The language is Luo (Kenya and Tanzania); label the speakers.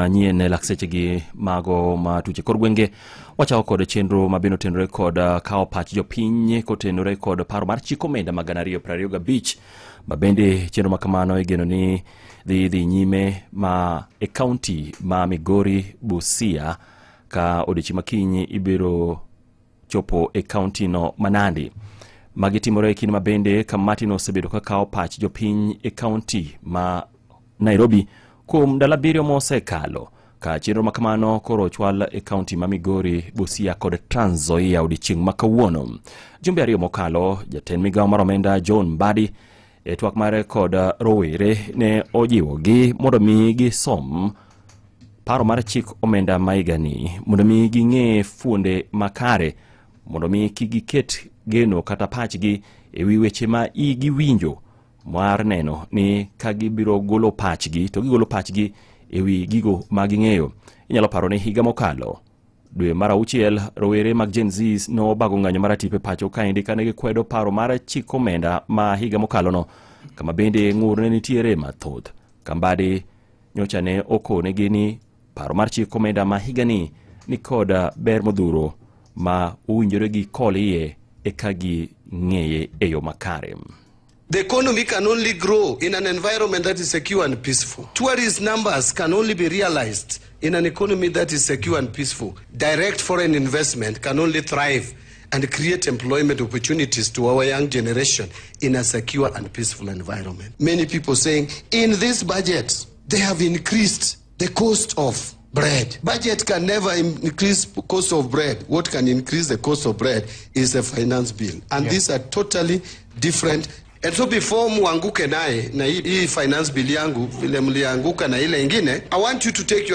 Speaker 1: Manyien e lak sechegi mago ma tuche kor gwenge. Wachako kod chenro ma bende otenore kod kawo pach jopiny kotenore kod paro mar chik omenda ma 2025, ma bende chenro ma kamano igeno ni dhi nyime ma e kaunti ma Migori, Busia, ka odiochieng' makiny ibiro chopo e kaunti no ma Nandi. Magi timore e kinde ma bende kamati no osebedo ka kawo pach jopiny e kaunti ma Nairobi kuom ndalo 7 mosekalo, ka chenro ma kamano koro ochwal e kaunti ma Migori, Busia kod Trans Nzoia odiochieng' ma kawuono. Jumbe 2 mokalo, jatend migawo mar omenda John Mbadi e twak mare kod rowere ne ojiwogi mondo mi gisom paro mar chik omenda ma higani, mondo mi ging'e fuonde makare, mondo mi kik giket geno kata pachgi e wi weche ma igi winjo mar neno ni ka gibiro golo pachgi to gigolo pachgi e wi gigo ma ging'eyo. Inyalo paro ni higa mokalo dwe mar 6, rowere mag Gen Z nobago ng'anyo mar atipo e pacho kaendi kane gikwedo paro mar chik omenda ma higa mokalo no, kama bende ng'ur ne nitiere mathoth. Kambadi nyocha ne okonegi ni paro mar chik omenda ma higani ni kod ber modhuro ma owinjore gi kol iye eka ging'eye e yo makare.
Speaker 2: The economy can only grow in an environment that is secure and peaceful. Tourist numbers can only be realized in an economy that is secure and peaceful. Direct foreign investment can only thrive and create employment opportunities to our young generation in a secure and peaceful environment. Many people saying in this budget, they have increased the cost of bread. Budget can never increase cost of bread. What can increase the cost of bread is the finance bill. And these are totally different. And so before muanguke naye na hii finance bill yangu vile mlianguka na ile ingine, I want you to take your